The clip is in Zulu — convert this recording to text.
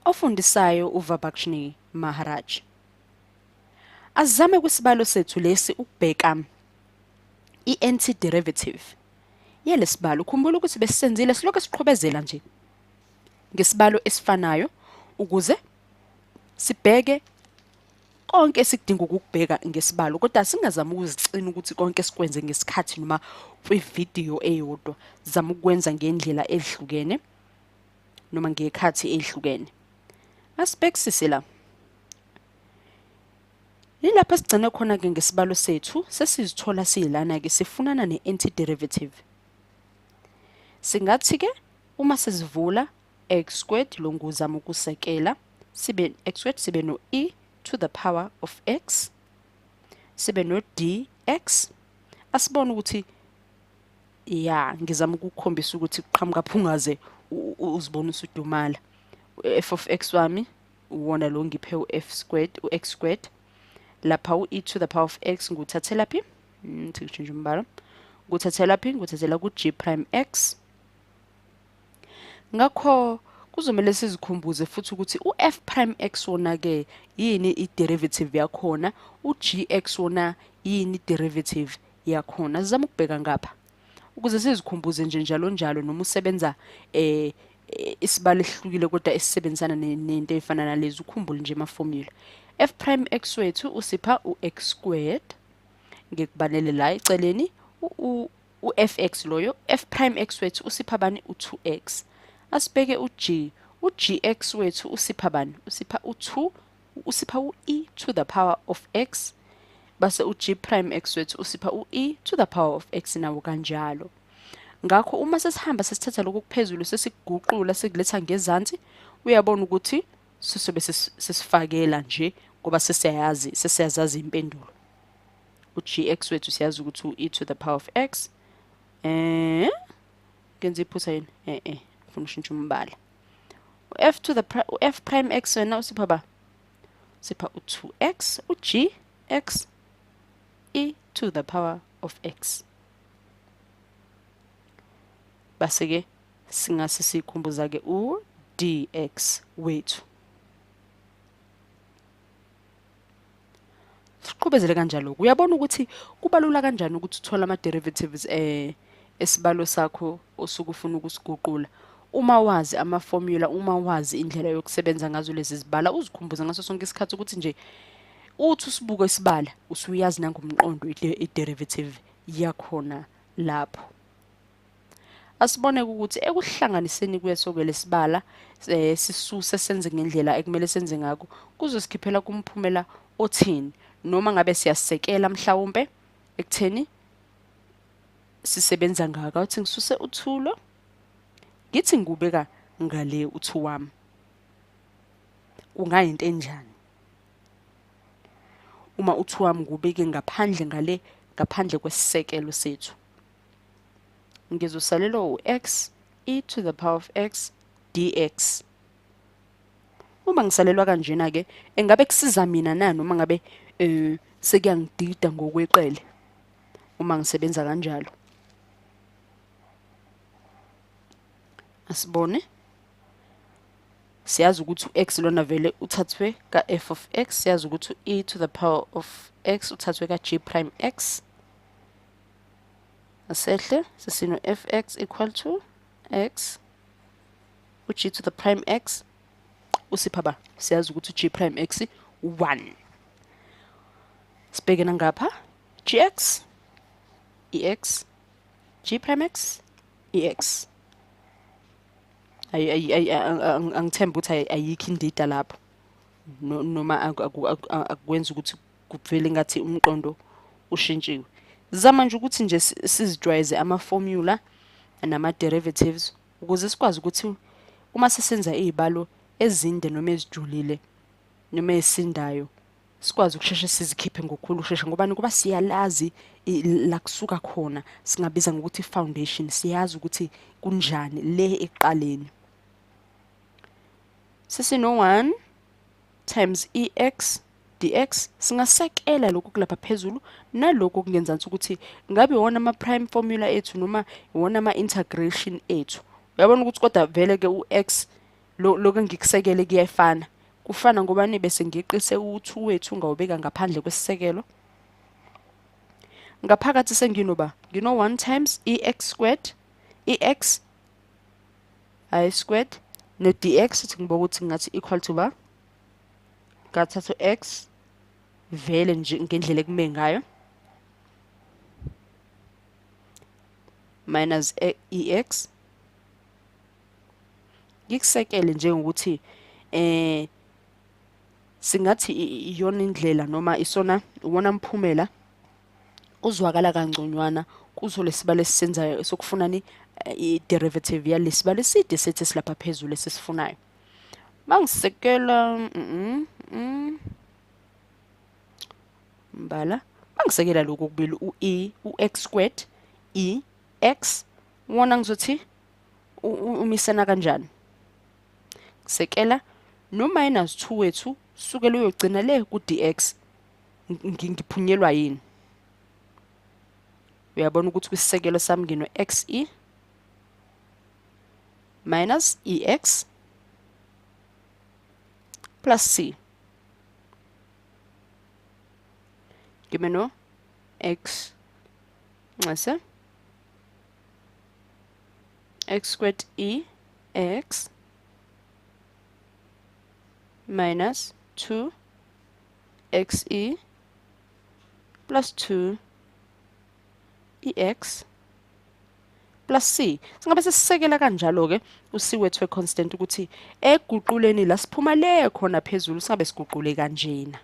Ofundisayo uVabakshni Maharaj. Asizame kwisibalo sethu lesi ukubheka i-antiderivative yalesibalo. Khumbula ukuthi besisenzile silokhu siqhubezela nje ngesibalo esifanayo ukuze sibheke konke esikudinga ukukubheka ngesibalo, kodwa singazami ukuzicina ukuthi konke sikwenze ngesikhathi noma kwividiyo eyodwa. Zama ukwenza ngendlela ehlukene noma ngekhathi ehlukene. Asibhekisise la. Yilapho esigcine khona-ke ngesibalo sethu, sesizithola siyilana-ke sifunana ne-antiderivative. Singathi-ke uma sesivula x squared lo nguzama ukusekela, sibe x squared sibe no-e to the power of x, sibe no-dx. Asibone ukuthi ya ngizama ukukhombisa ukuthi kuqhamuka phungaze uzibone usudumala. F of x wami uwona lo ngiphe u-f squared, u-x squared. Lapha u-e to the power of x nguthathela phi? Ngithi ngishintshe umbala. Nguthathela phi? Nguthathela ku-g prime x. Ngakho kuzomele sizikhumbuze futhi ukuthi u-f prime x wona-ke yini i-derivative yakhona, u-g x wona yini i-derivative yakhona. Sizama ukubheka ngapha ukuze sizikhumbuze nje njalo njalo, noma usebenza isibalo esihlukile kodwa esisebenzisana nento efana nalezi, ukhumbule nje ama-formula. F prime x wethu usipha u-x squared, ngikubalele la eceleni u-fx loyo. F prime x wethu usipha bani? U-2x. Asibheke u-g, u-gx wethu usipha bani? Usipha u-2, usipha u-e to the power of x, base u-g prime x wethu usipha u-e to the power of x nawo kanjalo. Ngakho uma sesihamba sesithatha lokhu kuphezulu sesikuguqula sikuletha ngezansi, uyabona ukuthi sisobe sesifakela nje ngoba sesiyayazi, sesiyazazi impendulo. U-gx wethu siyazi ukuthi u-e to the power of x. Ngenza iphutha yini? Ngifuna ushintsha umbala. U-f to the u-f prime x wena usipha ba? Usipha u-2x, u-g x e to the power of x. Base-ke singase sikhumbuza-ke u-dx wethu. Siqhubezele kanjalo. Uyabona ukuthi kubalula kanjani ukuthi uthole ama-derivatives esibalo sakho osuke ufuna ukusiguqula. Uma wazi ama-formula, uma wazi indlela yokusebenza ngazo lezi zibala, uzikhumbuze ngaso sonke isikhathi ukuthi nje uthi usibuke isibala usuyazi nangomqondo i-derivative yakhona lapho. Asibone ukuthi ekuhlanganiseni kweso-ke lesibala sisuse senze ngendlela ekumele senze ngakho, kuzosikhiphela kumphumela othini, noma ngabe siyasekela mhlawumpe ekutheni sisebenza ngaka. Uthi ngisuse uthulo, ngithi ngubeka ngale uthu wami, kungayinto enjani uma uthu wami ngubeke ngaphandle ngale, ngaphandle kwesisekelo sethu. Ngizosalelwa u-x e to the power of x dx. Uma ngisalelwa kanjena-ke, engabe kusiza mina na noma ngabe sekuyangidida ngokweqele uma ngisebenza kanjalo? Asibone. Siyazi ukuthi u-x lona vele uthathwe ka-f of x, siyazi ukuthi u-e to the power of x uthathwe ka-g prime x. Asehle sesino fx equal to x, u-g to the prime x usipha ba, siyazi ukuthi u-g prime x 1. Sibheke nangapha, gx ex, g prime x ex. Angithembi ukuthi ayikho indida lapho, noma akwenza ukuthi kuvele ngathi umqondo ushintshiwe. Zama nje ukuthi nje sizijwayeze ama-formula nama-derivatives ukuze sikwazi ukuthi uma sesenza iy'balo ezinde noma ezijulile noma ezisindayo sikwazi ukusheshe sizikhiphe ngokukhulu ukushesha, ngobani? Ngoba siyalazi la kusuka khona, singabiza ngokuthi i-foundation, siyazi ukuthi kunjani le ekuqaleni. Sesino-1 times ex dx, singasekela lokhu kulapha phezulu nalokhu okungenzansi ukuthi ngabe iwona ama-prime formula ethu noma iwona ama-integration ethu. Uyabona ukuthi kodwa vele-ke u-x Lokhu engikusekele kuyefana. Kufana ngobani? Bese ngiqise u-2 wethu ngawubeka ngaphandle kwesisekelo. Ngaphakathi senginoba ngino 1 times ex squared ex I squared no dx, ithi ngibuka ukuthi ngathi equal to ba ngathatha x vele nje ngendlela ekume ngayo minus ex, ngikusekele njengokuthi singathi iyona indlela noma isona uwona mphumela uzwakala kangconywana kuzo lesibalo esisenzayo sokufunani i-derivative yalesibalo eside sethu esilapha phezulu esisifunayo. Mangisekela mbala mangisekela lokhu okubili u-e u-x squared e x wona ngizothi umisana kanjani, sekela no minus 2 wethu sukela uyogcina le ku dx, ngiphunyelwa yini? Uyabona ukuthi kwisisekelo sami ngino xe minus ex plus c, ngime no x nxese x squared e x minus 2 xe plus 2 ex plus c. Singabe sesisekela kanjalo-ke u-c wethu we-constant ukuthi eguquleni la siphuma le khona phezulu singabe siguqule kanjena.